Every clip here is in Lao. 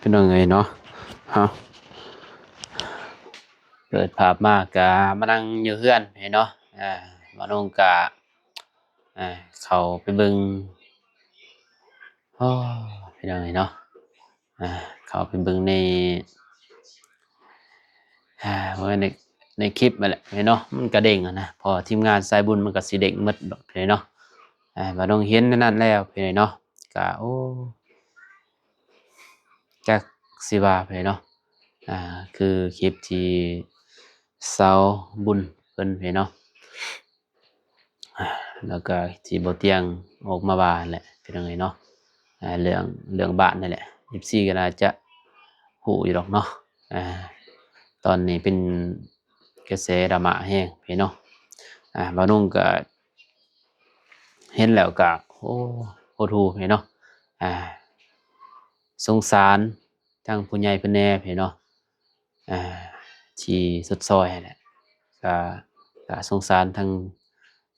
ພີ່ນ້ອງເອີຍເນາະ ເຮົາເປີດພາບມາກະມານັ່ງຢູ່ເຮືອນເນາະ ອ່າ ມານຸງກະ ອ່າ ເຂົ້າໄປເບິ່ງ ໂອ້ ພີ່ນ້ອງເອີຍເນາະ ອ່າ ເຂົ້າໄປເບິ່ງໃນ ອ່າ ເບິ່ງໃນ ໃນຄລິບຫັ້ນແຫຼະເນາະ ມັນກະເດ້ງຫັ້ນນະ ເພາະທີມງານສາຍບຸນມັນກະຊິເດ້ງໝົດດອກເນາະ ອ່າ ມານຸງເຫັນອັນນັ້ນແລ້ວເນາະ ກະ ໂອ້ ຈັກຊິວ່າໃຜເນາະ ອ່າ ຄືຄລິບທີ່ສາວບຸນເພິ່ນເນາະ ອ່າ ແລ້ວກໍທີ່ບໍ່ຕຽງອອກມາວ່າແຫຼະ ເປັນຫຍັງເນາະ ອ່າ ເລື່ອງ ເລື່ອງບ້ານນີ້ແຫຼະ ເອັຟຊີກໍໜ້າຈະຮູ້ຢູ່ດອກເນາະ ອ່າ ຕອນນີ້ເປັນກະແສດຣາມາແຮງເນາະ ອ່າ ບ່າວນຸ່ງກໍ ເຫັນແລ້ວກະ ໂອ້ ຫົດຫູ່ເນາະ ອ່າ ສົງສານທາງຜູ້ໃຫຍ່ເພິ່ນແດ່ເນາະ ອ່າ ທີ່ຊົດຊ່ອຍຫັ້ນແຫຼະ ກະ ກະສົງສານທາງ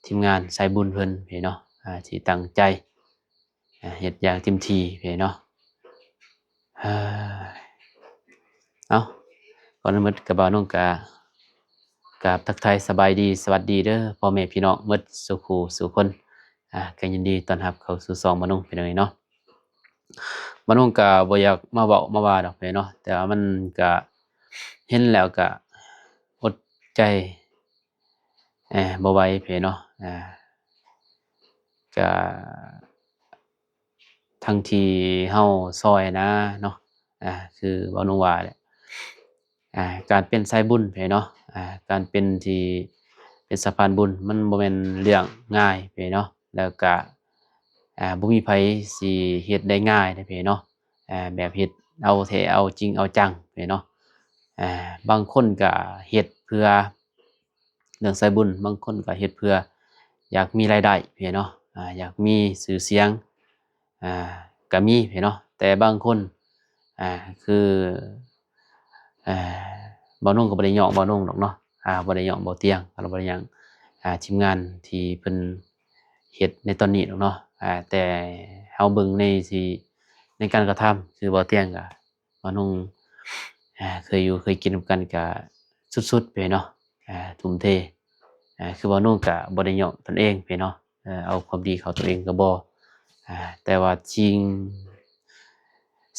ທີມງານສາຍບຸນເພິ່ນເນາະ ອ່າ ທີ່ຕັ້ງໃຈ ອ່າ ເຮັດຢ່າງເຕັມທີ່ເນາະ ເອີ ເອົາ ກ່ອນອື່ນໝົດກະບ່າວນຸ່ງກະກາບທັກທາຍສະບາຍດີ ສະຫວັດດີເດີພໍ່ແມ່ພີ່ນ້ອງໝົດສູ່ຄູ່ສູ່ຄົນ ອ່າ ກໍຍິນດີຕ້ອນຮັບເຂົ້າສູ່ຊ່ອງບ່າວນຸ່ງພີ່ນ້ອງເນາະ ບ່າວນຸ່ງກະບໍ່ຢາກມາເວົ້າມາວ່າດອກເນາະ ແຕ່ວ່າມັນກະເຫັນແລ້ວກະອົດໃຈ ເອີ ບໍ່ໄຫວເນາະ ອ່າ ກະທັງທີ່ເຮົາຊ່ອຍນະເນາະ ອ່າ ຄືເວົ້າໜູວ່າແຫຼະ ອ່າ ການເປັນສາຍບຸນເນາະ ອ່າ ການເປັນທີ່ ເປັນສະພານບຸນ ມັນບໍ່ແມ່ນເລື່ອງງ່າຍເນາະ ແລ້ວກະ ອ່າ ບໍ່ມີໃຜຊິເຮັດໄດ້ງ່າຍເນາະ ອ່າ ແບບເຮັດເອົາແທ້ເອົາຈິງເອົາຈັງເນາະ ອ່າ ບາງຄົນກະເຮັດເພື່ອ ເລື່ອງສາຍບຸນ ບາງຄົນກໍເຮັດເພື່ອຢາກມີລາຍໄດ້ເນາະ ອ່າ ຢາກມີຊື່ສຽງ ອ່າ ກໍມີເນາະ ແຕ່ບາງຄົນ ອ່າ ຄື ອ່າ ບ່າວນຸ່ງກໍບໍ່ໄດ້ຍ້ອງບ່າວນຸ່ງດອກເນາະ ອ່າ ບໍ່ໄດ້ຍ້ອງບ່າວຕຽງ ກໍບໍ່ໄດ້ຫຍັງ ອ່າ ທີມງານທີ່ເພິ່ນເຮັດໃນຕອນນີ້ດອກເນາະ ອ່າ ແຕ່ເຮົາເບິ່ງໃນທີ່ ໃນການກະທຳ ຄືບ່າວຕຽງກໍ ບ່າວນຸ່ງ ເຄີຍຢູ່ເຄີຍກິນນຳກັນກະສຸດໆໄປເນາະ ທຸ່ມເທ ຄືບ່າວນຸ່ງກະບໍ່ໄດ້ຍ້ອງຕົນເອງໄປເນາະ ເອົາຄວາມດີເຂົ້າຕົນເອງກໍບໍ່ ແຕ່ວ່າສິ່ງ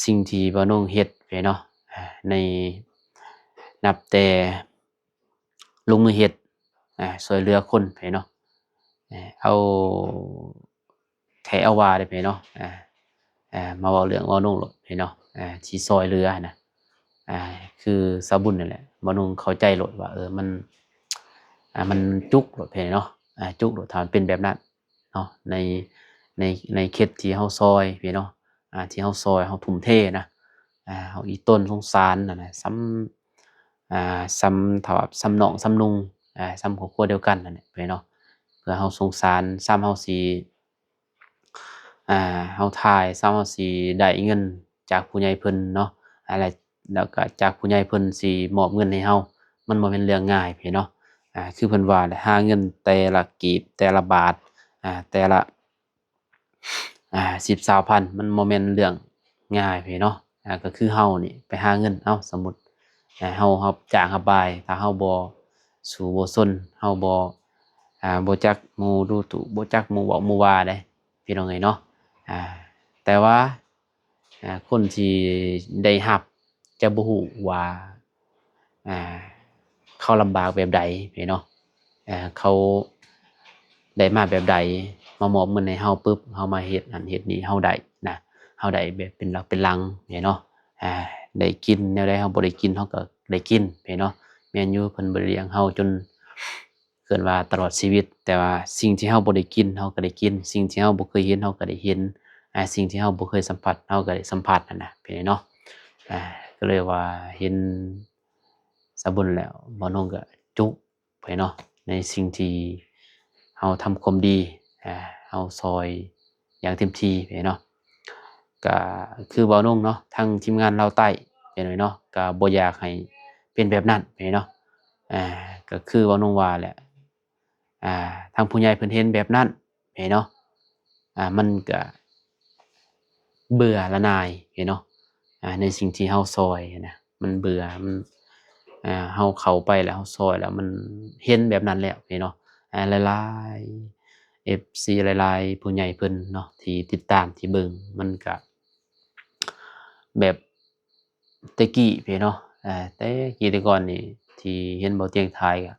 ສິ່ງທີ່ບ່າວນຸ່ງເຮັດໄປເນາະ ໃນ ນັບແຕ່ ລົງມືເຮັດ ອາ ຊ່ວຍເຫຼືອຄົນໄປເນາະ ອາ ເອົາແທ້ເອົາວ່າໄດ້ໄປເນາະ ອາ ອາ ມາເວົ້າເລື່ອງເວົ້າໜຸ່ງໂລດໄປເນາະ ອາ ທີ່ຊ່ອຍເຫຼືອຫັ້ນນະ ອາ ຄືສາວບຸນນັ້ນແຫຼະ ບ່າວນຸ່ງເຂົ້າໃຈໂລດວ່າ ເອີ ມັນ ອາ ມັນຈຸກໂລດໄປເນາະ ອາ ຈຸກໂລດ ຖ້າມັນເປັນແບບນັ້ນ ເນາະ ໃນ ໃນ ໃນເຂດທີ່ເຮົາຊ່ອຍພີ້ເນາະ ອ່າ ທີ່ເຮົາຊ່ອຍ ເຮົາທຸ່ມເທນະ ອ່າ ເຮົາອີ່ຕົນສົງສານຫັ້ນນະ ສ່ຳ ອ່າ ສ່ຳເຖົ້າ ສ່ຳນ້ອງ ສ່ຳລຸງ ອ່າ ສ່ຳຄອບຄົວດຽວກັນຫັ້ນແຫຼະເນາະ ເພື່ອເຮົາສົງສານ ສ່ຳເຮົາຊິ ອ່າ ເຮົາຖ່າຍ ສ່ຳເຮົາຊິໄດ້ເງິນຈາກຜູ້ໃຫຍ່ເພິ່ນເນາະ ອ່າ ແລະ ແລ້ວກະຈາກຜູ້ໃຫຍ່ເພິ່ນຊິມອບເງິນໃຫ້ເຮົາ ມັນບໍ່ແມ່ນເລື່ອງງ່າຍພີ້ເນາະ ອ່າ ຄືເພິ່ນວ່າແຫຼະ ຫາເງິນແຕ່ລະກີບ ແຕ່ລະບາດ ອ່າ ແຕ່ລະ ອ່າ ສິບ ຊາວພັນ ມັນບໍ່ແມ່ນເລື່ອງງ່າຍພີ້ເນາະ ອ່າ ກໍຄືເຮົານີ້ໄປຫາເງິນ ເອົາ ສົມມຸດ ເຮົາຮັບຈ້າງຮັບບາຍ ຖ້າເຮົາບໍ່ສູ້ບໍ່ຊົນ ເຮົາບໍ່ ອ່າ ບໍ່ຈັກໝູ່ດູຕູ ບໍ່ຈັກໝູ່ເວົ້າໝູ່ວ່າເດ້ ພີ່ນ້ອງເອີຍເນາະ ອ່າ ແຕ່ວ່າ ອ່າ ຄົນທີ່ໄດ້ຮັບຈະບໍ່ຮູ້ວ່າ ອ່າ ເຂົາລຳບາກແບບໃດເນາະ ເຂົາໄດ້ມາແບບໃດ ມາມອບເງິນໃຫ້ເຮົາປຶບ ເຮົາມາເຮັດນັ້ນເຮັດນີ້ ເຮົາໄດ້ນະ ເຮົາໄດ້ແບບເປັນຫຼັກເປັນຫຼັງເນາະ ອ່າ ໄດ້ກິນແນວໃດ ເຮົາບໍ່ໄດ້ກິນ ເຮົາກໍໄດ້ກິນເນາະ ແມ່ນຢູ່ ເພິ່ນບໍ່ໄດ້ລ້ຽງເຮົາຈົນ ເອີ້ນວ່າຕະຫຼອດຊີວິດ ແຕ່ວ່າສິ່ງທີ່ເຮົາບໍ່ໄດ້ກິນ ເຮົາກໍໄດ້ກິນ ສິ່ງທີ່ເຮົາບໍ່ເຄີຍເຫັນ ເຮົາກໍໄດ້ເຫັນ ອ່າ ສິ່ງທີ່ເຮົາບໍ່ເຄີຍສຳຜັດ ເຮົາກໍໄດ້ສຳຜັດຫັ້ນນະ ເປັນເນາະ ອ່າ ກໍເລີຍວ່າເຫັນສາວບຸນແລ້ວ ບ່າວນົງກໍຈຸໃຜເນາະ ໃນສິ່ງທີ່ເຮົາທຳຄວາມດີ ອ່າ ເຮົາຊ່ອຍຢ່າງເຕັມທີ່ໃຜເນາະ ກໍຄືບ່າວນົງເນາະ ທາງທີມງານລາວໃຕ້ເປັນເນາະ ກໍບໍ່ຢາກໃຫ້ເປັນແບບນັ້ນເນາະ ອ່າ ກໍຄືບ່າວນົງວ່າແຫຼະ ອ່າ ທາງຜູ້ໃຫຍ່ເພິ່ນເຫັນແບບນັ້ນເນາະ ອ່າ ມັນກະເບື່ອລະໜ່າຍເນາະ ອ່າ ໃນສິ່ງທີ່ເຮົາຊ່ອຍນະ ມັນເບື່ອ ມັນ ອ່າ ເຮົາເຂົ້າໄປແລ້ວ ເຮົາຊ່ອຍແລ້ວ ມັນເຫັນແບບນັ້ນແລ້ວເນາະ ອ່າ ຫຼາຍໆ ເອັຟຊີ ຫຼາຍໆ ຜູ້ໃຫຍ່ເພິ່ນເນາະ ທີ່ຕິດຕາມ ທີ່ເບິ່ງ ມັນກະແບບແຕ່ກີ້ເນາະ ອ່າ ແຕ່ກີ້ແຕ່ກ່ອນນີ້ ທີ່ເຫັນເບົາຕຽງຖ່າຍກະ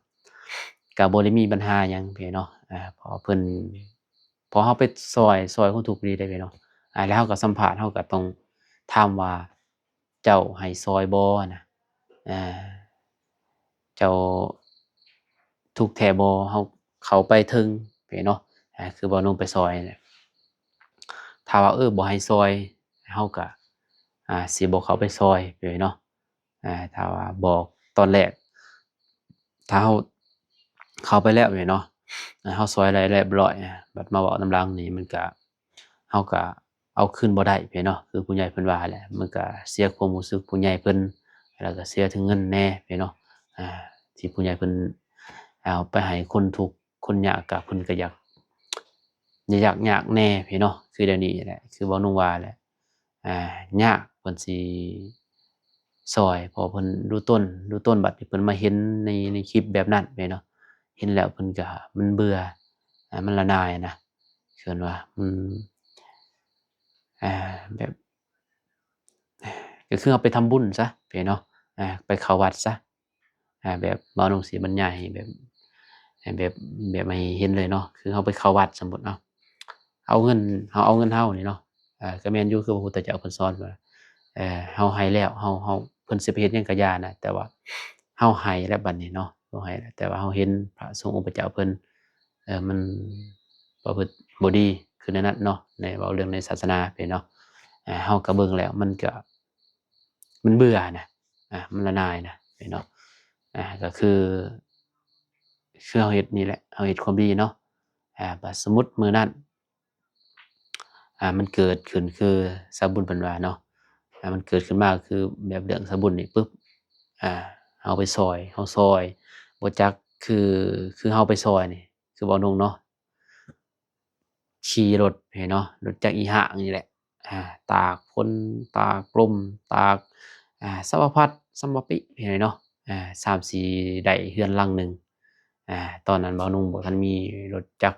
ກະບໍ່ໄດ້ມີບັນຫາຫຍັງເນາະ ອ່າ ເພາະເພິ່ນ ພໍເຮົາໄປຊ່ອຍ ຊ່ອຍຄົນທຸກດີໄດ້ເນາະ ອ່າ ແລ້ວເຮົາກໍສຳພາດ ເຮົາກໍຕ້ອງຖາມວ່າ ເຈົ້າໃຫ້ຊ່ອຍບໍ່ນະ ອ່າ ເຈົ້າທຸກແທ້ບໍ່? ເຮົາເຂົ້າໄປເຖິງເນາະ ອ່າ ຄືບໍ່ລົງໄປຊ່ອຍນະ ຖ້າວ່າ ເອີ ບໍ່ໃຫ້ຊ່ອຍ ເຮົາກໍ ອ່າ ຊິບໍ່ເຂົ້າໄປຊ່ອຍເນາະ ອ່າ ຖ້າວ່າບອກຕອນແລກ ຖ້າເຮົາເຂົ້າໄປແລ້ວເນາະ ເຮົາຊ່ອຍໄດ້ຮຽບຮ້ອຍ ບັດມາເວົ້ານຳຫຼັງນີ້ ມັນກະ ເຮົາກະເອົາຄືນບໍ່ໄດ້ເນາະ ຄືຜູ້ໃຫຍ່ເພິ່ນວ່າແຫຼະ ມັນກະເສຍຄວາມຮູ້ສຶກຜູ້ໃຫຍ່ເພິ່ນ ແລ້ວກະເສຍເຖິງເງິນແດ່ເນາະ ອ່າ ທີ່ຜູ້ໃຫຍ່ເພິ່ນເອົາໄປໃຫ້ຄົນທຸກຄົນຍາກ ກະເພິ່ນກະຢາກ ຢາກຍາກແດ່ເນາະ ຄືດຽວນີ້ແຫຼະ ຄືເວົ້າໜຸ່ງວ່າແຫຼະ ອ່າ ຍາກເພິ່ນຊິຊ່ອຍ ເພາະເພິ່ນດູຕົນ ດູຕົນ ບັດນີ້ເພິ່ນມາເຫັນໃນ ໃນຄລິບແບບນັ້ນເນາະ ເຫັນແລ້ວເພິ່ນກະ ມັນເບື່ອ ອ່າ ມັນລະນາຍນະ ເອີ້ນວ່າ ມັນ ອ່າ ແບບ ກໍຄືເຮົາໄປທຳບຸນຊະເນາະ ອ່າ ໄປເຂົ້າວັດຊະ ອ່າ ແບບເວົ້າໜຸ່ງຊິບັນຍາຍໃຫ້ແບບ ໃຫ້ແບບ ແບບໃຫ້ເຫັນເລີຍເນາະ ຄືເຮົາໄປເຂົ້າວັດ ສົມມຸດເນາະ ເອົາເງິນ ເຮົາເອົາເງິນເຮົານີ້ເນາະ ເອີ ກໍແມ່ນຢູ່ ຄືພະພຸດທະເຈົ້າເພິ່ນສອນວ່າ ເອີ ເຮົາໃຫ້ແລ້ວ ເຮົາ ເຮົາ ເພິ່ນຊິໄປເຮັດຫຍັງກໍຢ່ານະ ແຕ່ວ່າເຮົາໃຫ້ແລ້ວບັດນີ້ເນາະ ເຮົາໃຫ້ແລ້ວ ແຕ່ວ່າເຮົາເຫັນພະສົງອົງພະເຈົ້າເພິ່ນ ເອີ ມັນປະພຶດບໍ່ດີ ຄືໃນນັ້ນເນາະ ໃນເວົ້າເລື່ອງໃນສາສະໜາເນາະ ເຮົາກໍເບິ່ງແລ້ວ ມັນກໍ ມັນເບື່ອນະ ອ່າ ມັນລະນາຍນະເນາະ ອ່າ ກໍຄື ຄືເຮົາເຮັດນີ້ແຫຼະ ເຮົາເຮັດຄວາມດີເນາະ ອ່າ ບາດສົມມຸດມື້ນັ້ນ ອ່າ ມັນເກີດຂຶ້ນຄືຊາວບຸນເພິ່ນວ່າເນາະ ອ່າ ມັນເກີດຂຶ້ນມາຄືແບບເລື່ອງຊາວບຸນນີ້ປຶບ ອ່າ ເຮົາໄປຊ່ອຍ ເຮົາຊ່ອຍບໍ່ຈັກ ຄື ຄືເຮົາໄປຊ່ອຍນີ້ ຄືເວົ້າໜຸ່ງເນາະ ຂີ່ລົດເນາະ ລົດຈັກອີຫາງນີ້ແຫຼະ ອ່າ ຕາກຝົນ ຕາກລົມ ຕາກ ອ່າ ສາລະພັດສາລະປິເນາະ ອ່າ ສ່ຳຊິໄດ້ເຮືອນຫຼັງໜຶ່ງ ອ່າ ຕອນນັ້ນເວົ້າໜຸ່ງບໍ່ທັນມີລົດຈັກ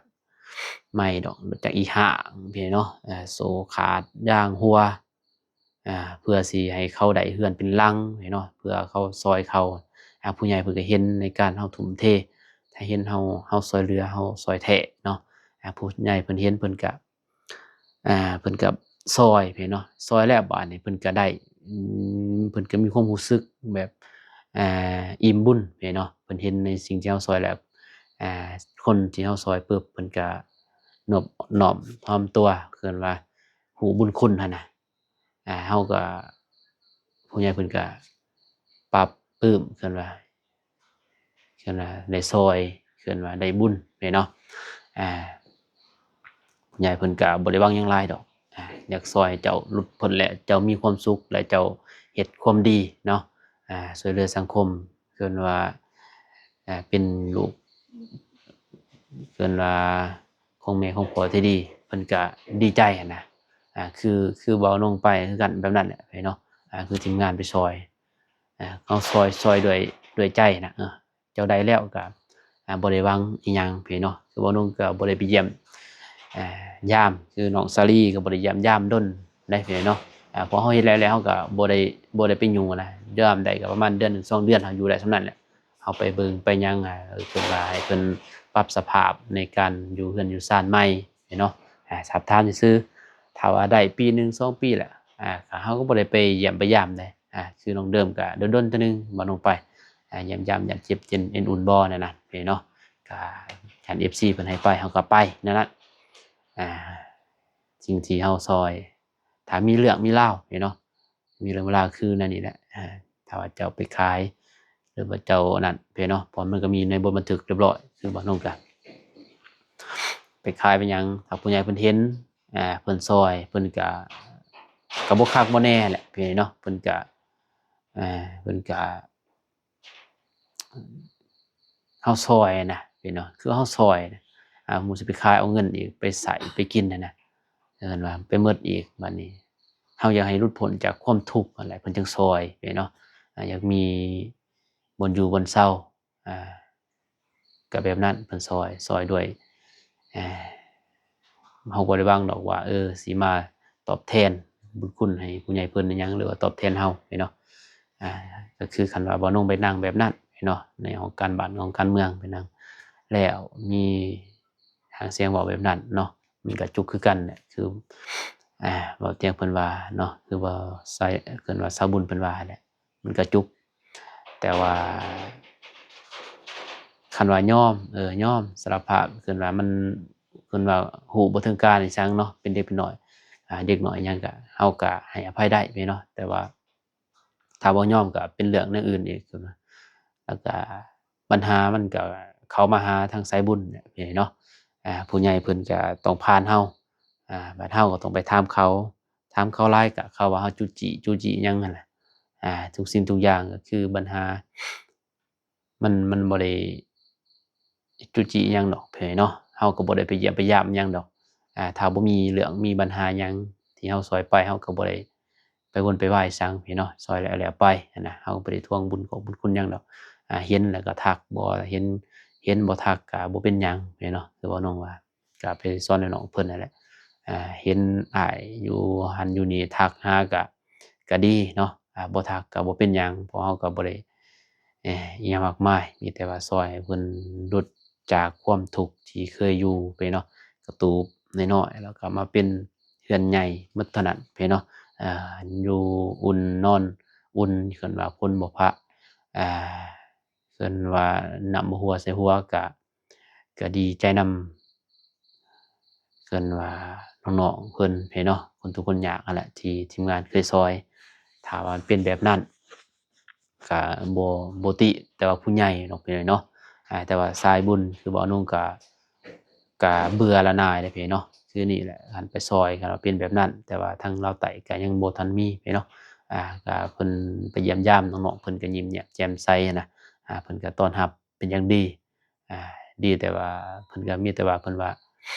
ໃໝ່ດອກ ລົດຈັກອີຫາງເນາະ ອ່າ ໂສ້ຂາດ ຢາງຮົ່ວ ອ່າ ເພື່ອຊິໃຫ້ເຂົາໄດ້ເຮືອນເປັນຫຼັງເນາະ ເພື່ອເຂົາຊ່ອຍເຂົາ ອ່າ ຜູ້ໃຫຍ່ເພິ່ນກໍເຫັນໃນການເຮົາທຸ່ມເທ ຖ້າເຫັນເຮົາ ເຮົາຊ່ອຍເຫຼືອ ເຮົາຊ່ອຍແທ້ເນາະ ອ່າ ຜູ້ໃຫຍ່ເພິ່ນເຫັນ ເພິ່ນກໍ ອ່າ ເພິ່ນກໍຊ່ອຍເນາະ ຊ່ອຍແລ້ວບາດນີ້ເພິ່ນກໍໄດ້ ອືມ ເພິ່ນກໍມີຄວາມຮູ້ສຶກແບບ ອ່າ ອີ່ມບຸນເນາະ ເພິ່ນເຫັນໃນສິ່ງທີ່ເຮົາຊ່ອຍແລ້ວ ອ່າ ຄົນທີ່ເຮົາຊ່ອຍປຶບ ເພິ່ນກໍນອບ ນ້ອມຖ່ອມຕົວ ເອີ້ນວ່າຮູ້ບຸນຄຸນຫັ້ນນະ ອ່າ ເຮົາກໍ ຜູ້ໃຫຍ່ເພິ່ນກໍປາບປຶ້ມ ເອີ້ນວ່າ ເອີ້ນວ່າໄດ້ຊ່ອຍ ເອີ້ນວ່າໄດ້ບຸນເນາະ ອ່າ ຜູ້ໃຫຍ່ເພິ່ນກໍບໍ່ໄດ້ຫວັງຫຍັງຫຼາຍດອກ ອ່າ ຢາກຊ່ອຍເຈົ້າຫຼຸດພົ້ນ ແລະ ເຈົ້າມີຄວາມສຸກ ແລະ ເຈົ້າເຮັດຄວາມດີເນາະ ອ່າ ຊ່ວຍເຫຼືອສັງຄົມ ເອີ້ນວ່າ ອ່າ ເປັນລູກ ເອີ້ນວ່າຂອງແມ່ຂອງພໍ່ທີ່ດີ ເພິ່ນກະດີໃຈຫັ້ນນະ ອ່າ ຄື ຄືເວົ້ານ້ອງໄປຄືກັນແບບນັ້ນແຫຼະເນາະ ອ່າ ຄືທີມງານໄປຊ່ອຍ ອ່າ ເຮົາຊ່ອຍ ຊ່ອຍດ້ວຍ ດ້ວຍໃຈນະ ເອີ ເຈົ້າໄດ້ແລ້ວກະ ອ່າ ບໍ່ໄດ້ຫວັງອີ່ຫຍັງເນາະ ຄືເວົ້ານ້ອງກະບໍ່ໄດ້ໄປຢ້ຽມ ອ່າ ຢາມ ຄືນ້ອງສາລີກະບໍ່ໄດ້ຢ້ຽມຢາມດົນໃດເນາະ ອ່າ ເພາະເຮົາເຮັດແລ້ວ ແລ້ວເຮົາກະບໍ່ໄດ້ ບໍ່ໄດ້ໄປຫຍຸ້ງນະ ຢາມໄດ້ກະປະມານເດືອນໜຶ່ງສອງເດືອນ ເຮົາຢູ່ໄດ້ສ່ຳນັ້ນແຫຼະ ເຮົາໄປເບິ່ງໄປຫຍັງ ອ່າ ເອີ້ນວ່າໃຫ້ເພິ່ນປັບສະພາບໃນການຢູ່ເຮືອນຢູ່ຊານໃໝ່ເນາະ ອ່າ ສອບຖາມຊື່ໆ ຖ້າວ່າໄດ້ປີໜຶ່ງສອງປີແລ້ວ ອ່າ ເຮົາກໍບໍ່ໄດ້ໄປຢ້ຽມໄປຢາມໃດ ອ່າ ຄືນ້ອງເດີມກໍດົນໆເທື່ອໜຶ່ງ ບໍ່ນ້ອງໄປ ອ່າ ຢ້ຽມຢາມຢາດເຈັບເຈັນເອັນອຸ່ນບໍ່ ແນວນັ້ນເນາະ ກໍທ່ານເອັຟຊີເພິ່ນໃຫ້ໄປ ເຮົາກໍໄປ ແນວນັ້ນ ອ່າ ສິ່ງທີ່ເຮົາຊ່ອຍ ຖ້າມີເລື່ອງມີລາວເນາະ ມີເລື່ອງເວລາຄືນັ້ນນີ້ແຫຼະ ອ່າ ຖ້າວ່າເຈົ້າໄປຂາຍ ຫຼືວ່າເຈົ້ານັ້ນເນາະ ເພາະມັນກໍມີໃນບົດບັນທຶກຮຽບຮ້ອຍ ຄືວ່ານ້ອງກະໄປຂາຍໄປຫຍັງ ຖ້າຜູ້ໃຫຍ່ເພິ່ນເຫັນ ອ່າ ເພິ່ນຊ່ອຍ ເພິ່ນກະ ກະບໍ່ຄັກບໍ່ແນ່ແຫຼະເນາະ ເພິ່ນກະ ອ່າ ເພິ່ນກະ ເຮົາຊ່ອຍນະເນາະ ຄືເຮົາຊ່ອຍນະ ອ່າ ໝູ່ຊິໄປຂາຍເອົາເງິນອີກ ໄປໃຊ້ໄປກິນຫັ້ນນະ ເອີ້ນວ່າໄປໝົດອີກ ບາດນີ້ ເຮົາຢາກໃຫ້ຫຼຸດພົ້ນຈາກຄວາມທຸກຫັ້ນແຫຼະ ເພິ່ນຈຶ່ງຊ່ອຍເນາະ. ອາ ຢາກມີບ່ອນຢູ່ບ່ອນເຊົາ ອາ ກໍແບບນັ້ນ ເພິ່ນຊ່ອຍ ຊ່ອຍດ້ວຍ ເຮົາບໍ່ໄດ້ຫວັງດອກວ່າ ເອີ ຊິມາຕອບແທນບຸນຄຸນໃຫ້ຜູ້ໃຫຍ່ເພິ່ນອີ່ຫຍັງ ຫຼືວ່າຕອບແທນເຮົາເນາະ. ອາ ກໍຄືຄັນວ່າບໍ່ນຸ່ງໄປນັ່ງແບບນັ້ນເນາະ ໃນຫ້ອງການບ້ານຫ້ອງການເມືອງໄປນັ່ງ ແລ້ວມີຫາງສຽງເວົ້າແບບນັ້ນເນາະ ມັນກະຈຸກຄືກັນແຫຼະ. ຄື ອາ ເວົ້າຕຽງເພິ່ນວ່າເນາະ ຄືວ່າຊາຍ ເອີ້ນວ່າຊາວບຸນເພິ່ນວ່າແຫຼະ ມັນກະຈຸກ. ແຕ່ວ່າຄັນວ່າຍອມ ເອີ ຍອມສາລະພາບ ເອີ້ນວ່າມັນ ເອີ້ນວ່າຮູ້ບໍ່ເຖິງການອີ່ຫຍັງເນາະ ເປັນເດັກເປັນນ້ອຍ ອາ ເດັກນ້ອຍຫຍັງກະ ເຮົາກະໃຫ້ອະໄພໄດ້ເນາະ. ແຕ່ວ່າຖ້າບໍ່ຍອມກະເປັນເລື່ອງແນວອື່ນອີກ ແລ້ວກະບັນຫາມັນກະເຂົ້າມາຫາທາງສາຍບຸນເນາະ. ອາ ຜູ້ໃຫຍ່ເພິ່ນກະຕ້ອງຜ່ານເຮົາ ອາ ບາດເຮົາກໍຕ້ອງໄປຖາມເຂົາ ຖາມເຂົາຫຼາຍກະເຂົາວ່າເຮົາຈູ້ຈີ້ ຈູ້ຈີ້ຫຍັງຫັ້ນແຫຼະ. ອາ ທຸກສິ່ງທຸກຢ່າງກໍຄືບັນຫາ ມັນ ມັນບໍ່ໄດ້ຈູ້ຈີ້ຫຍັງດອກເນາະ ເຮົາກໍບໍ່ໄດ້ໄປຢ້ຽມໄປຢາມຫຍັງດອກ. ອາ ຖ້າບໍ່ມີເລື່ອງມີບັນຫາຫຍັງທີ່ເຮົາຊ່ອຍໄປ ເຮົາກໍບໍ່ໄດ້ໄປວົນໄປວາຍຫຍັງເນາະ ຊ່ອຍແລ້ວ ແລ້ວໄປຫັ້ນນະ. ເຮົາກໍບໍ່ໄດ້ທວງບຸນຂອບບຸນຄຸນຫຍັງດອກ. ອາ ເຫັນແລ້ວກໍທັກ ບໍ່ເຫັນ ເຫັນບໍ່ທັກກໍບໍ່ເປັນຫຍັງເນາະ ຄືວ່ານ້ອງວ່າ ກໍໄປສອນໃຫ້ນ້ອງເພິ່ນນັ້ນແຫຼະ. ອາ ເຫັນອ້າຍຢູ່ຫັ້ນຢູ່ນີ້ ທັກຫາກະ ກະດີເນາະ ອາ ບໍ່ທັກກະບໍ່ເປັນຫຍັງ ເພາະເຮົາກະບໍ່ໄດ້ ເອີ ອີ່ຫຍັງມາກມາຍ ມີແຕ່ວ່າຊ່ອຍໃຫ້ເພິ່ນຫຼຸດຈາກຄວາມທຸກທີ່ເຄີຍຢູ່ໄປເນາະ. ກະຕູບນ້ອຍໆ ແລ້ວກະມາເປັນເຮືອນໃຫຍ່ໝົດເທົ່ານັ້ນໄປເນາະ. ອາ ຢູ່ອຸ່ນນອນອຸ່ນ ເອີ້ນວ່າຄົນບໍ່ພະ ອາ ເອີ້ນວ່ານ້ຳບໍ່ຮົ່ວໃສ່ຫົວ ກະ ກະດີໃຈນຳ ເອີ້ນວ່ານ້ອງໆເພິ່ນເນາະ ຄົນທຸກຄົນຍາກຫັ້ນແຫຼະ ທີ່ທີມງານເຄີຍຊ່ອຍ. ຖ້າວ່າເປັນແບບນັ້ນກະບໍ່ ບໍ່ຕິ ແຕ່ວ່າຜູ້ໃຫຍ່ເນາະ ເປັນເນາະ. ອາ ແຕ່ວ່າສາຍບຸນຄືບໍ່ນຸ່ງກະ ກະເບື່ອລະໜ່າຍເດ້ເນາະ. ຄືນີ້ແຫຼະ ຄັນໄປຊ່ອຍ ຄັນວ່າເປັນແບບນັ້ນ ແຕ່ວ່າທາງລາວໃຕ້ກະຍັງບໍ່ທັນມີເນາະ. ອາ ກະເພິ່ນໄປຢ້ຽມຢາມນ້ອງໆ ເພິ່ນກະຍິ້ມແຍ້ມແຈ່ມໃສຫັ້ນນະ. ອາ ເພິ່ນກະຕ້ອນຮັບເປັນຢ່າງດີ. ອາ ດີແຕ່ວ່າເພິ່ນກໍມີແຕ່ວ່າເພິ່ນວ່າ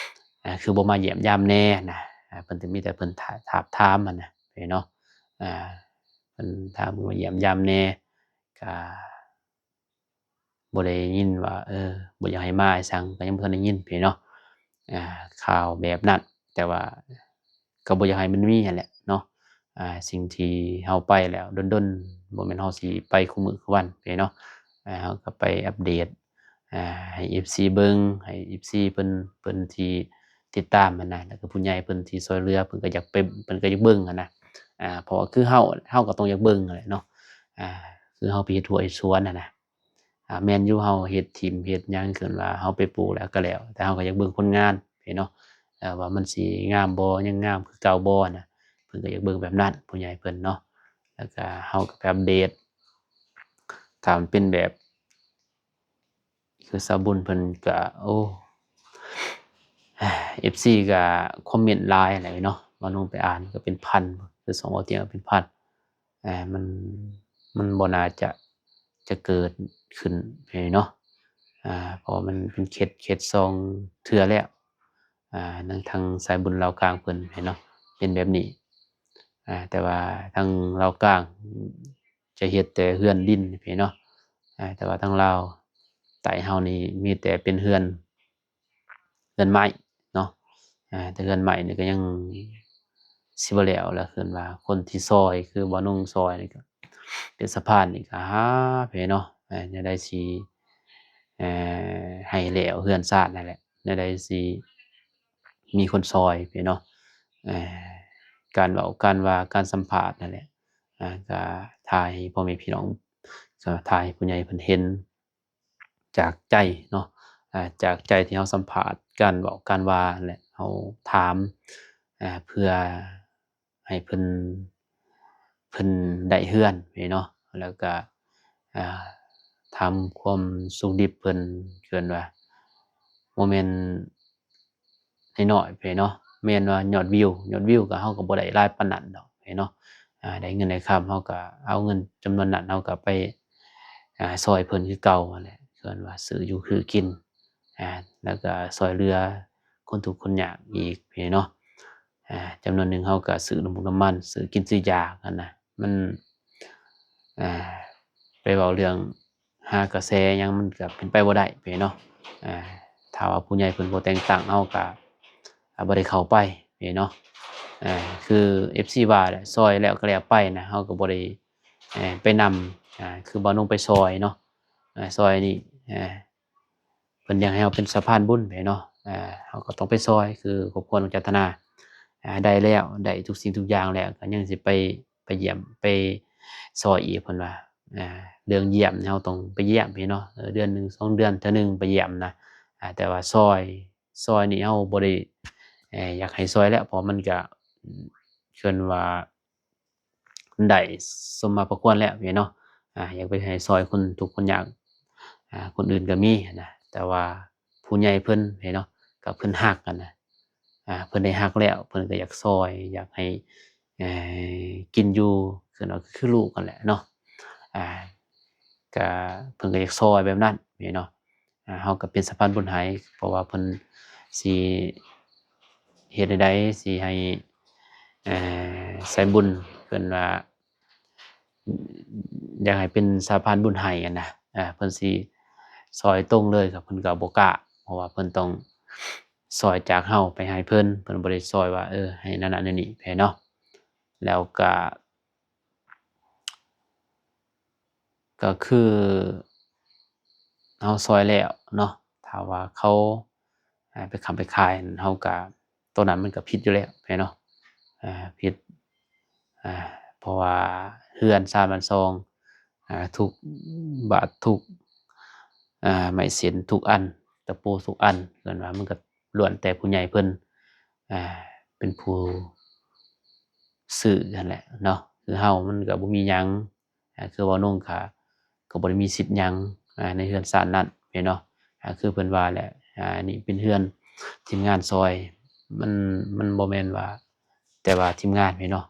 ອາ ຄືບໍ່ມາຢ້ຽມຢາມແດ່ນະ. ອາ ເພິ່ນກໍມີແຕ່ເພິ່ນຖາ ຖາບຖາມຫັ້ນນະເນາະ. ອາ ເພິ່ນຖາມເພິ່ນວ່າຢ້ຽມຢາມແດ່ ກໍບໍ່ໄດ້ຍິນວ່າ ເອີ ບໍ່ຢາກໃຫ້ມາອີ່ຫຍັງ ກໍຍັງບໍ່ທັນໄດ້ຍິນເນາະ ອາ ຂ່າວແບບນັ້ນ. ແຕ່ວ່າກໍບໍ່ຢາກໃຫ້ມັນມີຫັ້ນແຫຼະເນາະ. ອາ ສິ່ງທີ່ເຮົາໄປແລ້ວດົນໆ ບໍ່ແມ່ນເຮົາຊິໄປຄູ່ມື້ຄູ່ວັນເນາະ. ອາ ເຮົາກໍໄປອັບເດດ ອາ ໃຫ້ເອັຟຊີເບິ່ງ ໃຫ້ເອັຟຊີເພິ່ນ ເພິ່ນທີ່ຕິດຕາມຫັ້ນນະ ແລ້ວກໍຜູ້ໃຫຍ່ເພິ່ນທີ່ຊ່ວຍເຫຼືອ ເພິ່ນກໍຢາກໄປ ເພິ່ນກໍຢາກເບິ່ງຫັ້ນນະ. ອາ ເພາະວ່າຄືເຮົາ ເຮົາກໍຕ້ອງຢາກເບິ່ງຫັ້ນແຫຼະເນາະ. ອາ ຄືເຮົາໄປເຮັດຮົ້ວເຮັດສວນຫັ້ນນະ ອາ ແມ່ນຢູ່ ເຮົາເຮັດຖິ້ມເຮັດຫຍັງ ເອີ້ນວ່າເຮົາໄປປູກແລ້ວກໍແລ້ວ ແຕ່ເຮົາກໍຢາກເບິ່ງຜົນງານເນາະ ເອີ ວ່າມັນຊິງາມບໍ່ ຍັງງາມຄືເກົ່າບໍ່ນະ. ເພິ່ນກໍຢາກເບິ່ງແບບນັ້ນ ຜູ້ໃຫຍ່ເພິ່ນເນາະ. ແລ້ວກໍເຮົາກໍໄປອັບເດດ ຖ້າມັນເປັນແບບຄືສາວບຸນເພິ່ນກໍ ໂອ້ ເອັຟຊີກໍຄອມເມັນຫຼາຍແຫຼະເນາະ. ວ່ານ້ອງໄປອ່ານກໍເປັນພັນ ຄືສອງເວົ້າຕຽງກໍເປັນພັນ. ອາ ມັນ ມັນບໍ່ໜ້າຈະ ຈະເກີດຂຶ້ນເນາະ ອາ ເພາະວ່າມັນເປັນເຂດ ເຂດສອງເທື່ອແລ້ວ ອາ ທາງ ທາງສາຍບຸນລາວກາງເພິ່ນເນາະ ເປັນແບບນີ້. ອາ ແຕ່ວ່າທາງລາວກາງຈະເຮັດແຕ່ເຮືອນດິນເນາະ ອາ ແຕ່ວ່າທາງລາວໃຕ້ເຮົານີ້ມີແຕ່ເປັນເຮືອນ ເຮືອນໄມ້ເນາະ. ອາ ແຕ່ເຮືອນໄມ້ນີ້ກໍຍັງຊິບໍ່ແລ້ວລະ ເອີ້ນວ່າຄົນທີ່ຊ່ອຍ ຄືບໍ່ນຸ່ງຊ່ອຍນີ້ກໍເປັນສະພານນີ້ກໍຫາເນາະ. ອາ ແນວໃດຊິ ເອີ ໃຫ້ແລ້ວເຮືອນຊານນັ້ນແຫຼະ ແນວໃດຊິມີຄົນຊ່ອຍເນາະ. ເອີ ການເວົ້າການວ່າການສຳພາດນັ້ນແຫຼະ ອາ ກໍຖ່າຍໃຫ້ພໍ່ແມ່ພີ່ນ້ອງ ກໍຖ່າຍໃຫ້ຜູ້ໃຫຍ່ເພິ່ນເຫັນ ຈາກໃຈເນາະ ອາ ຈາກໃຈທີ່ເຮົາສຳພາດ ການເວົ້າການວ່າແຫຼະ ເຮົາຖາມ ອາ ເພື່ອໃຫ້ເພິ່ນ ເພິ່ນໄດ້ເຮືອນເນາະ. ແລ້ວກະ ອາ ຖາມຄວາມສຸກດິບເພິ່ນ ເອີ້ນວ່າບໍ່ແມ່ນ ນ້ອຍໆເນາະ ແມ່ນວ່າຍອດວິວ ຍອດວິວກໍ ເຮົາກໍບໍ່ໄດ້ຫຼາຍປານນັ້ນດອກເນາະ. ອາ ໄດ້ເງິນໄດ້ຄຳ ເຮົາກໍເອົາເງິນຈຳນວນນັ້ນ ເຮົາກໍໄປ ອາ ຊ່ອຍເພິ່ນຄືເກົ່າຫັ້ນແຫຼະ ເອີ້ນວ່າຊື້ຢູ່ຊື້ກິນ ອາ ແລ້ວກໍຊ່ອຍເຫຼືອຄົນທຸກຄົນຍາກອີກເນາະ. ອ່າ ຈຳນວນໜຶ່ງເຮົາກໍຊື້ນ້ຳມັນ ຊື້ກິນຊື້ຢາຫັ້ນນະ ມັນ ອ່າ ໄປເວົ້າເລື່ອງຫາກະແສຫຍັງ ມັນກໍເປັນໄປບໍ່ໄດ້ເນາະ. ອ່າ ຖ້າວ່າຜູ້ໃຫຍ່ເພິ່ນບໍ່ແຕ່ງຕັ້ງ ເຮົາກໍ ອ່າ ບໍ່ໄດ້ເຂົ້າໄປເນາະ. ອ່າ ຄືເອັຟຊີວ່າແຫຼະ ຊ່ອຍແລ້ວກໍແລ້ວໄປນະ ເຮົາກໍບໍ່ໄດ້ ເອີ ໄປນຳ ອ່າ ຄືບ່າວນົງໄປຊ່ອຍເນາະ ອ່າ ຊ່ອຍນີ້ ອ່າ ເພິ່ນຢາກໃຫ້ເຮົາເປັນສະພານບຸນເນາະ ອ່າ ເຮົາກໍຕ້ອງໄປຊ່ອຍ ຄືຄອບຄົວນ້ອງຈັນທະນາ ອ່າ ໄດ້ແລ້ວ ໄດ້ທຸກສິ່ງທຸກຢ່າງແລ້ວ ກໍຍັງຊິໄປ ໄປຢ້ຽມ ໄປຊ່ອຍອີກ ເພິ່ນວ່າ ອ່າ ເລື່ອງຢ້ຽມເຮົາຕ້ອງໄປຢ້ຽມເນາະ ເອີ ເດືອນໜຶ່ງສອງເດືອນເທື່ອໜຶ່ງໄປຢ້ຽມນະ ອ່າ ແຕ່ວ່າຊ່ອຍ ຊ່ອຍນີ້ເຮົາບໍ່ໄດ້ ເອີ ຢາກໃຫ້ຊ່ອຍແລ້ວ ເພາະມັນກະ ເອີ້ນວ່າ ໄດ້ສົມມາພະຄວນແລ້ວເນາະ ອ່າ ຢາກໄປໃຫ້ຊ່ອຍຄົນທຸກຄົນຍາກ ອ່າ ຄົນອື່ນກໍມີນະ ແຕ່ວ່າຜູ້ໃຫຍ່ເພິ່ນເນາະ ກໍເພິ່ນຮັກຫັ້ນນະ ອ່າ ເພິ່ນໄດ້ຮັກແລ້ວ ເພິ່ນກໍຢາກຊ່ອຍ ຢາກໃຫ້ ເອີ ກິນຢູ່ ຄືເນາະ ຄືລູກຫັ້ນແຫຼະເນາະ ອ່າ ກະເພິ່ນກໍຢາກຊ່ອຍແບບນັ້ນເນາະ ອ່າ ເຮົາກໍເປັນສະພານບຸນໃຫ້ ເພາະວ່າເພິ່ນຊິເຮັດແນວໃດ ຊິໃຫ້ ເອີ ສາຍບຸນ ເພິ່ນວ່າ ຢາກໃຫ້ເປັນສະພານບຸນໃຫ້ຫັ້ນນະ ອ່າ ເພິ່ນຊິຊ່ອຍຕົງເລີຍ ກໍເພິ່ນກໍບໍ່ກ້າ ເພາະວ່າເພິ່ນຕ້ອງຊ່ອຍຈາກເຮົາໄປໃຫ້ເພິ່ນ ເພິ່ນບໍ່ໄດ້ຊ່ອຍວ່າ ເອີ ໃຫ້ນັ້ນໆ ນີ້ໆ ເນາະ ແລ້ວກໍ ກໍຄືເຮົາຊ່ອຍແລ້ວເນາະ ຖ້າວ່າເຂົາ ອ່າ ໄປຄ້ຳໄປຂາຍ ເຮົາກໍ ໂຕນັ້ນມັນກໍຜິດຢູ່ແລ້ວເນາະ ອ່າ ຜິດ ອ່າ ເພາະວ່າເຮືອນຊານບ້ານຊ່ອງ ອ່າ ທຸກບາດ ທຸກ ອ່າ ໄມ້ເສັ້ນທຸກອັນ ຕະປູທຸກອັນ ເອີ້ນວ່າມັນກໍລ້ວນແຕ່ຜູ້ໃຫຍ່ເພິ່ນ ອ່າ ເປັນຜູ້ຊື້ຫັ້ນແຫຼະເນາະ ຄືເຮົາມັນກໍບໍ່ມີຫຍັງ ອ່າ ຄືບ່າວນົງກະ ກໍບໍ່ໄດ້ມີສິດຫຍັງ ອ່າ ໃນເຮືອນຊານນັ້ນເນາະ ອ່າ ຄືເພິ່ນວ່າແຫຼະ ອ່າ ນີ້ເປັນເຮືອນທີມງານຊ່ອຍ ມັນ ມັນບໍ່ແມ່ນວ່າ ແຕ່ວ່າທີມງານເນາະ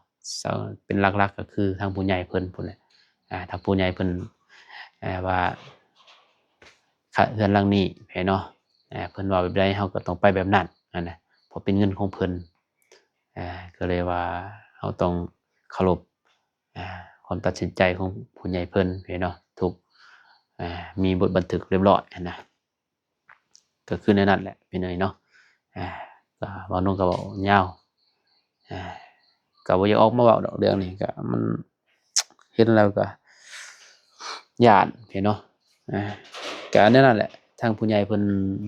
ເປັນຫຼັກໆ ກໍຄືທາງຜູ້ໃຫຍ່ເພິ່ນພຸ້ນແຫຼະ ອ່າ ທາງຜູ້ໃຫຍ່ເພິ່ນ ອ່າ ວ່າ ເຮືອນຫຼັງນີ້ເນາະ ອ່າ ເພິ່ນເວົ້າແບບໃດ ເຮົາກໍຕ້ອງໄປແບບນັ້ນຫັ້ນນະ ເພາະເປັນເງິນຂອງເພິ່ນ ອ່າ ກໍເລີຍວ່າເຮົາຕ້ອງເຄົາລົບ ອ່າ ຄວາມຕັດສິນໃຈຂອງຜູ້ໃຫຍ່ເພິ່ນເນາະ ທຸກ ອ່າ ມີບົດບັນທຶກຮຽບຮ້ອຍຫັ້ນນະ ກໍຄືແນວນັ້ນແຫຼະພີ່ນ້ອງເນາະ ອ່າ ກໍບ່າວນົງກໍເວົ້າຍາວ ອ່າ ກໍບໍ່ຢາກອອກມາເວົ້າດອກເລື່ອງນີ້ ກໍມັນເຫັນແລ້ວກໍຢ້ານເນາະ ອ່າ ກໍແນວນັ້ນແຫຼະ ທາງຜູ້ໃຫຍ່ເພິ່ນ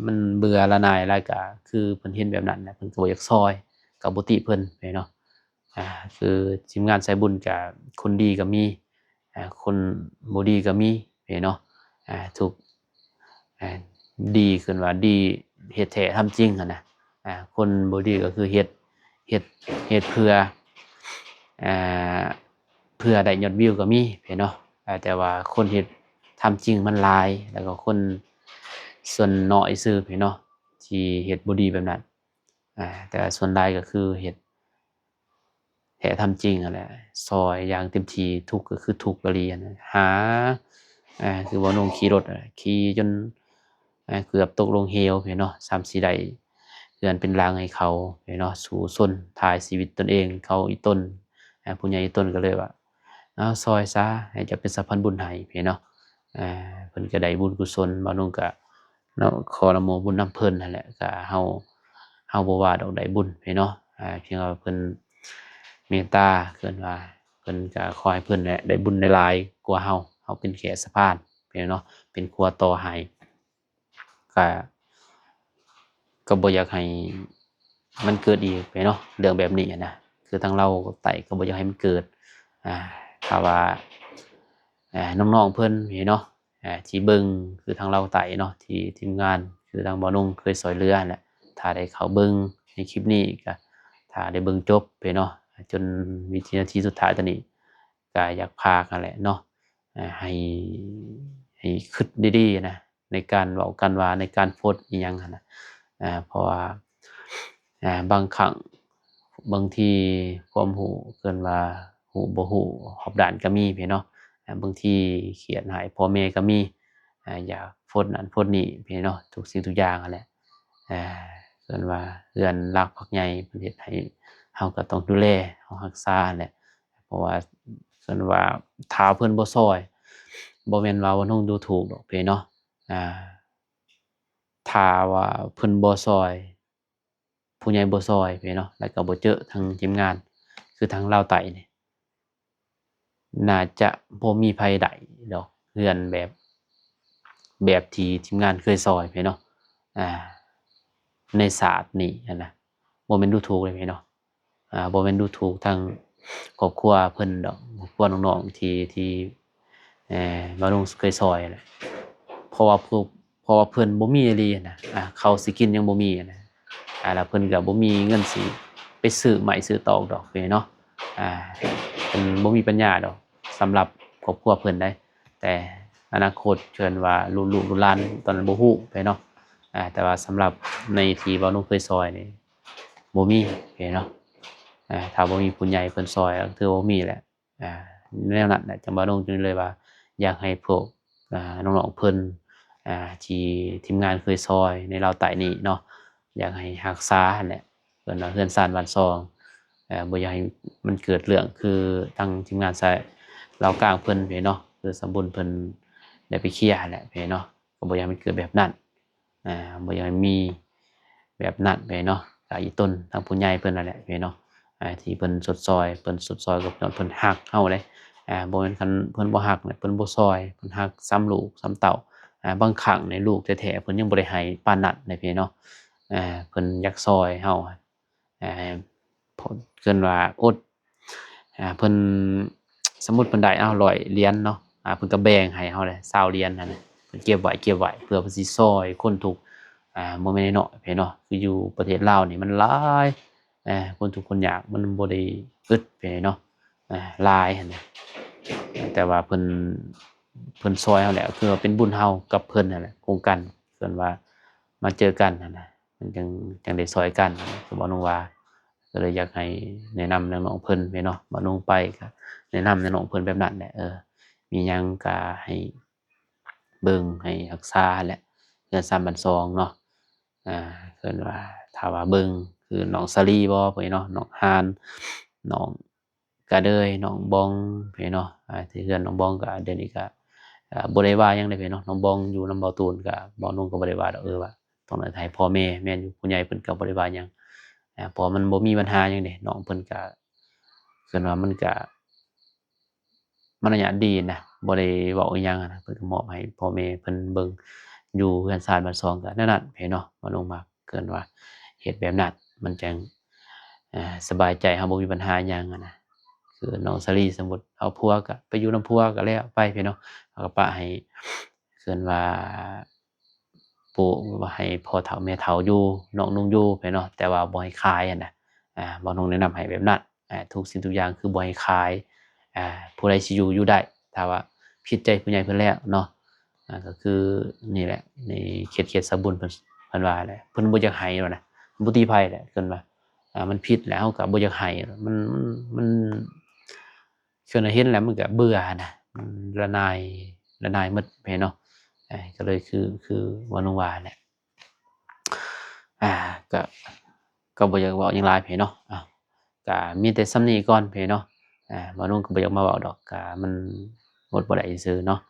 ມັນເບື່ອລະໜ່າຍຫຼາຍ ກໍຄືເພິ່ນເຫັນແບບນັ້ນແຫຼະ ເພິ່ນກໍບໍ່ຢາກຊ່ອຍ ກໍບໍ່ຕິເພິ່ນເນາະ ອ່າ ຄືທີມງານສາຍບຸນກະຄົນດີກະມີ ອ່າ ຄົນບໍ່ດີກະມີເນາະ ອ່າ ທຸກ ອ່າ ດີ ເອີ້ນວ່າດີເຮັດແທ້ທຳຈິງຫັ້ນນະ ອ່າ ຄົນບໍ່ດີກໍຄືເຮັດ ເຮັດ ເຮັດເພື່ອ ອ່າ ເພື່ອໄດ້ຍອດວິວກໍມີເນາະ ອ່າ ແຕ່ວ່າຄົນເຮັດທຳຈິງມັນຫຼາຍ ແລ້ວກໍຄົນສ່ວນໜ້ອຍຊື່ເນາະ ທີ່ເຮັດບໍ່ດີແບບນັ້ນ ອ່າ ແຕ່ວ່າສ່ວນຫຼາຍກໍຄືເຮັດ ແທ້ທຳຈິງຫັ້ນແຫຼະ ຊ່ອຍຢ່າງເຕັມທີ່ ທຸກກໍຄືທຸກອີ່ຫຼີຫັ້ນນະ ຫາ ອ່າ ຄືບ່າວນົງຂີ່ລົດ ຂີ່ຈົນ ອ່າ ເກືອບຕົກລົງເຫວເນາະ ສ່ຳຊິໄດ້ເຮືອນເປັນຫຼັງໃຫ້ເຂົາເນາະ ສູ້ຊົນ ຖ່າຍຊີວິດຕົນເອງ ເຂົາອີ່ຕົນ ອ່າ ຜູ້ໃຫຍ່ອີ່ຕົນກໍເລີຍວ່າ ເອົາ ຊ່ອຍຊະ ໃຫ້ເຈົ້າເປັນສະພານບຸນໃຫ້ເນາະ ອ່າ ເພິ່ນກໍໄດ້ບຸນກຸສົນ ບ່າວນົງກໍ ເນາະ ຂໍອະນຸໂມບຸນນຳເພິ່ນຫັ້ນແຫຼະ ກະເຮົາ ເຮົາບໍ່ວ່າດອກ ໄດ້ບຸນເນາະ ອ່າ ພຽງວ່າເພິ່ນເມດຕາ ເອີ້ນວ່າ ເພິ່ນກະຂໍໃຫ້ເພິ່ນແຫຼະ ໄດ້ບຸນຫຼາຍໆກວ່າເຮົາ ເຮົາເປັນແຄ່ສະພານເນາະ ເປັນຂົວຕໍ່ໃຫ້ ກະ ກໍບໍ່ຢາກໃຫ້ມັນເກີດອີກເນາະ ເລື່ອງແບບນີ້ນະ ຄືທາງລາວໃຕ້ກໍບໍ່ຢາກໃຫ້ມັນເກີດ ອ່າ ຖ້າວ່າ ອ່າ ນ້ອງໆເພິ່ນເນາະ ອ່າ ທີ່ເບິ່ງ ຄືທາງລາວໃຕ້ເນາະ ທີ່ທີມງານ ຄືທາງບ່າວນົງເຄີຍຊ່ອຍເຫຼືອຫັ້ນແຫຼະ ຖ້າໄດ້ເຂົ້າເບິ່ງໃນຄລິບນີ້ ກໍຖ້າໄດ້ເບິ່ງຈົບເນາະ ຈົນວິນາທີສຸດທ້າຍຕອນນີ້ ກໍຢາກຝາກຫັ້ນແຫຼະເນາະ ໃຫ້ ໃຫ້ຄິດດີໆນະ ໃນການເວົ້າການວ່າ ໃນການໂພສອີ່ຫຍັງຫັ້ນນະ ເພາະວ່າ ອ່າ ບາງຄັ້ງ ບາງທີຄວາມຮູ້ ເອີ້ນວ່າຮູ້ບໍ່ຮູ້ຮອບດ້ານກໍມີເນາະ ອ່າ ບາງທີຄຽດຮ້າຍພໍ່ແມ່ກໍມີ ອ່າ ຢາກໂພສນັ້ນໂພສນີ້ເນາະ ທຸກສິ່ງທຸກຢ່າງຫັ້ນແຫຼະ ອ່າ ເອີ້ນວ່າເຮືອນຫຼັກພັກໃຫຍ່ ເພິ່ນເຮັດໃຫ້ ເຮົາກໍຕ້ອງດູແລ ເຮົາຮັກສາຫັ້ນແຫຼະ ເພາະວ່າ ເອີ້ນວ່າ ຖ້າເພິ່ນບໍ່ຊ່ອຍ ບໍ່ແມ່ນວ່າບ່າວນົງດູຖູກດອກເພເນາະ ອ່າ ຖ້າວ່າເພິ່ນບໍ່ຊ່ອຍ ຜູ້ໃຫຍ່ບໍ່ຊ່ອຍເພເນາະ ແລ້ວກໍບໍ່ເຈີທາງທີມງານ ຄືທາງລາວໃຕ້ນີ້ ໜ້າຈະບໍ່ມີໃຜໄດ້ດອກ ເຮືອນແບບ ແບບທີ່ທີມງານເຄີຍຊ່ອຍເພເນາະ ອ່າ ໃນຊາດນີ້ຫັ້ນນະ ບໍ່ແມ່ນດູຖູກເດ້ເພເນາະ ອ່າ ບໍ່ແມ່ນດູຖູກທາງຄອບຄົວເພິ່ນດອກ ຄອບຄົວນ້ອງໆ ທີ່ ທີ່ ເອີ ບ່າວນົງເຄີຍຊ່ອຍແຫຼະ ເພາະວ່າພວກ ເພາະວ່າເພິ່ນບໍ່ມີອີ່ຫຼີຫັ້ນນະ ອ່າ ເຂົ້າຊິກິນຍັງບໍ່ມີຫັ້ນນະ ອ່າ ແລ້ວເພິ່ນກໍບໍ່ມີເງິນຊິໄປຊື້ໄມ້ຊື້ຕອກດອກເນາະ ອ່າ ເພິ່ນບໍ່ມີປັນຍາດອກ ສຳລັບຄອບຄົວເພິ່ນໄດ໋ ແຕ່ອະນາຄົດເພິ່ນວ່າ ລູກໆຫຼານຕອນນັ້ນບໍ່ຮູ້ເນາະ ອ່າ ແຕ່ວ່າສຳລັບໃນທີ່ບ່າວນົງເຄີຍຊ່ອຍນີ້ ບໍ່ມີເນາະ ອ່າ ຖ້າບໍ່ມີຜູ້ໃຫຍ່ເພິ່ນຊ່ອຍ ກໍຖືວ່າບໍ່ມີແຫຼະ ອ່າ ແນວນັ້ນແຫຼະ ຈັ່ງບ່າວນົງຈຶ່ງເລີຍວ່າ ຢາກໃຫ້ພວກ ອ່າ ນ້ອງໆເພິ່ນ ອ່າ ທີ່ທີມງານເຄີຍຊ່ອຍໃນລາວໃຕ້ນີ້ເນາະ ຢາກໃຫ້ຮັກສາຫັ້ນແຫຼະ ເອີ້ນວ່າເຮືອນຊານບ້ານຊ່ອງ ເອີ ບໍ່ຢາກໃຫ້ມັນເກີດເລື່ອງຄືທາງທີມງານຊາຍລາວກາງເພິ່ນເນາະ ຄືສຳບຸນເພິ່ນໄດ້ໄປເຄຍຫັ້ນແຫຼະເນາະ ກໍບໍ່ຢາກໃຫ້ມັນເກີດແບບນັ້ນ. ອ່າ ບໍ່ຢາກໃຫ້ມີແບບນັ້ນເນາະ ກໍອີ່ຕົນທາງຜູ້ໃຫຍ່ເພິ່ນນັ້ນແຫຼະເນາະ ອ່າ ທີ່ເພິ່ນຊົດຊ່ອຍ ເພິ່ນຊົດຊ່ອຍກໍຍ້ອນເພິ່ນຮັກເຮົາເດ້ ອ່າ ບໍ່ແມ່ນຄັນເພິ່ນບໍ່ຮັກ ເພິ່ນບໍ່ຊ່ອຍ ເພິ່ນຮັກສ່ຳລູກສ່ຳເຕົ້າ ອ່າ ບາງຄັ້ງໃນລູກແທ້ໆ ເພິ່ນຍັງບໍ່ໄດ້ໃຫ້ປານນັ້ນເດ້ເນາະ ອ່າ ເພິ່ນຢາກຊ່ອຍເຮົາ ອ່າ ເອີ້ນວ່າອົດ ອ່າ ເພິ່ນ ສົມມຸດເພິ່ນໄດ້ ເອົາ ຮ້ອຍຫຼຽນເນາະ ອ່າ ເພິ່ນກໍແບ່ງໃຫ້ເຮົາແຫຼະ ຊາວຫຼຽນຫັ້ນນະ ເພິ່ນເກັບໄວ້ ເກັບໄວ້ ເພື່ອເພິ່ນຊິຊ່ອຍຄົນທຸກ ອ່າ ບໍ່ແມ່ນນ້ອຍເນາະ ຄືຢູ່ປະເທດລາວນີ້ມັນຫຼາຍ ອ່າ ຄົນທຸກຄົນຍາກ ມັນບໍ່ໄດ້ອຶດເນາະ ອ່າ ຫຼາຍຫັ້ນນະ ແຕ່ວ່າເພິ່ນ ເພິ່ນຊ່ອຍເຮົາແຫຼະ ຄືວ່າເປັນບຸນເຮົາກັບເພິ່ນຫັ້ນແຫຼະ ກົງກັນ ເພິ່ນວ່າມາເຈີກັນຫັ້ນນະ ມັນຈັ່ງ ຈັ່ງໄດ້ຊ່ອຍກັນ ຄືບ່າວນົງວ່າ ກໍເລີຍຢາກໃຫ້ແນະນຳນ້ອງໆເພິ່ນເນາະ ບ່າວນົງໄປກໍແນະນຳນ້ອງໆເພິ່ນແບບນັ້ນແຫຼະ ເອີ ມີຫຍັງກໍໃຫ້ເບິ່ງໃຫ້ຮັກສາຫັ້ນແຫຼະ ເຮືອນຊານບ້ານຊ່ອງເນາະ ອ່າ ເອີ້ນວ່າ ຖ້າວ່າເບິ່ງ ຄືນ້ອງສາລີບໍ ເນາະ ນ້ອງຮານ ນ້ອງ ກະເດີຍ ນ້ອງບອງເນາະ ອ່າ ທີ່ເຮືອນນ້ອງບອງກະດຽວນີ້ກະ ອ່າ ບໍ່ໄດ້ວ່າຫຍັງເດ້ເນາະ ນ້ອງບອງຢູ່ນຳບ່າວຕູນກະ ບ່າວນົງກໍບໍ່ໄດ້ວ່າດອກ ເອີ ວ່າຕ້ອງໃຫ້ພໍ່ແມ່ ແມ່ນຢູ່ ຜູ້ໃຫຍ່ເພິ່ນກໍບໍ່ໄດ້ວ່າຫຍັງ ອ່າ ເພາະມັນບໍ່ມີບັນຫາຫຍັງເດ້ ນ້ອງເພິ່ນກະ ເອີ້ນວ່າມັນກະ ມາລະຍາດດີນະ ບໍ່ໄດ້ເວົ້າອີ່ຫຍັງນະ ເພິ່ນກໍມອບໃຫ້ພໍ່ແມ່ເພິ່ນເບິ່ງ ຢູ່ເຮືອນຊານບ້ານຊ່ອງ ກໍແນວນັ້ນເນາະ ບ່າວນົງມັກ ເອີ້ນວ່າເຮັດແບບນັ້ນ ມັນຈັ່ງ ເອີ ສະບາຍໃຈ ເຮົາບໍ່ມີບັນຫາຫຍັງນະ ຄືນ້ອງສາລີ ສົມມຸດເອົາຜົວກໍໄປຢູ່ນຳຜົວກໍແລ້ວໄປເນາະ ເຮົາກໍປະໃຫ້ ເອີ້ນວ່າ ປູກ ໃຫ້ພໍ່ເຖົ້າແມ່ເຖົ້າຢູ່ ນ້ອງນຸ່ງຢູ່ເນາະ ແຕ່ວ່າບໍ່ໃຫ້ຂາຍຫັ້ນນະ ອ່າ ບ່າວນົງແນະນຳໃຫ້ແບບນັ້ນ ອ່າ ທຸກສິ່ງທຸກຢ່າງຄືບໍ່ໃຫ້ຂາຍ ອ່າ ຜູ້ໃດຊິຢູ່ ຢູ່ໄດ້ ຖ້າວ່າຜິດໃຈຜູ້ໃຫຍ່ເພິ່ນແລ້ວເນາະ ອ່າ ກໍຄືນີ້ແຫຼະ ໃນເຂດ ເຂດສາວບຸນເພິ່ນ ເພິ່ນວ່າແຫຼະ ເພິ່ນບໍ່ຢາກໃຫ້ຫັ້ນນະ ບໍ່ຕິໃຜແຫຼະ ເພິ່ນວ່າ ອ່າ ມັນຜິດແລ້ວ ເຮົາກໍບໍ່ຢາກໃຫ້ ມັນ ມັນ ມັນ ຄືເຫັນແລ້ວມັນກໍເບື່ອຫັ້ນນະ ມັນລະນາຍ ລະນາຍໝົດເນາະ ເອີ ກໍເລີຍຄື ຄືບ່າວນົງວ່າແຫຼະ ອ່າ ກໍ ກໍບໍ່ຢາກເວົ້າຫຍັງຫຼາຍເນາະ ອ່າ ກໍມີແຕ່ສ່ຳນີ້ກ່ອນເນາະ ອ່າ ບ່າວນົງກໍບໍ່ຢາກມາເວົ້າດອກ ກໍມັນອົດບໍ່ໄດ້ຊື່ເນາະ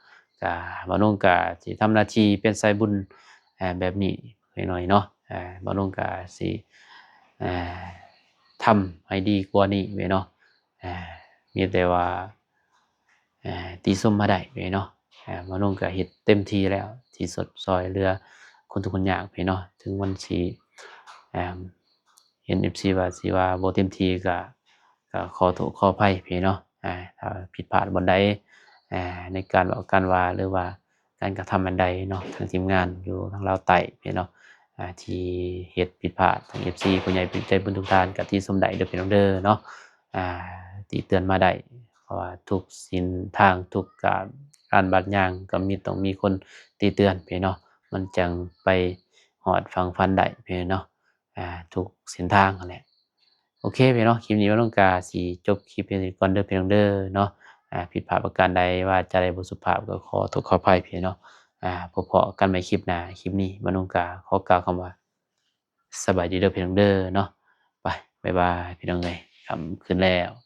ກໍບ່າວນົງກໍຊິທຳໜ້າທີ່ເປັນສາຍບຸນ ອ່າ ແບບນີ້ໜ້ອຍເນາະ ອ່າ ບ່າວນົງກໍຊິ ອ່າ ທຳໃຫ້ດີກວ່ານີ້ເນາະ ອ່າ ມີແຕ່ວ່າ ອ່າ ຕິຊົມມາໄດ້ເນາະ ອ່າ ບ່າວນົງກໍເຮັດເຕັມທີ່ແລ້ວ ທີ່ສຸດ ຊ່ອຍເຫຼືອຄົນທຸກຄົນຍາກເນາະ ເຖິງມັນຊິ ອ່າ ເຫັນເອັຟຊີວ່າຊິວ່າບໍ່ເຕັມທີ່ ກໍ ກໍຂໍໂທດຂໍອະໄພເນາະ ອ່າ ຖ້າຜິດພາດບ່ອນໃດ ອ່າ ໃນການເວົ້າການວ່າ ຫຼືວ່າ ການກະທຳອັນໃດເນາະ ທາງທີມງານຢູ່ທາງລາວໃຕ້ເນາະ ອ່າ ທີ່ເຮັດຜິດພາດ ທາງເອັຟຊີ ຜູ້ໃຫຍ່ໃຈບຸນທຸກທ່ານ ກະຕິຊົມໄດ້ເດີພີ່ນ້ອງເດີເນາະ ອ່າ ຕິເຕືອນມາໄດ້ ເພາະວ່າທຸກເສັ້ນທາງ ທຸກການ ການບາດຍ່າງ ກໍມີ ຕ້ອງມີຄົນຕິເຕືອນເນາະ ມັນຈັ່ງໄປຮອດຝັ່ງຝັນໄດ້ເນາະ ອ່າ ທຸກເສັ້ນທາງຫັ້ນແຫຼະ. ໂອເຄພີ່ນ້ອງ ຄລິບນີ້ບ່າວນົງກະຊິຈົບຄລິບພຽງເທົ່ານີ້ກ່ອນເດີພີ່ນ້ອງເດີເນາະ ອ່າ ຜິດພາດປະການໃດ ວາຈາໃດບໍ່ສຸພາບ ກໍຂໍໂທດຂໍອະໄພພີ່ນ້ອງ ອ່າ ພົບພໍ້ກັນໃໝ່ຄລິບໜ້າ ຄລິບນີ້ບ່າວນົງກະຂໍກ່າວຄຳວ່າ ສະບາຍດີເດີພີ່ນ້ອງເດີເນາະ ໄປ. ບາຍບາຍ ພີ່ນ້ອງເອີຍ ຄ່ຳຄືນແລ້ວ.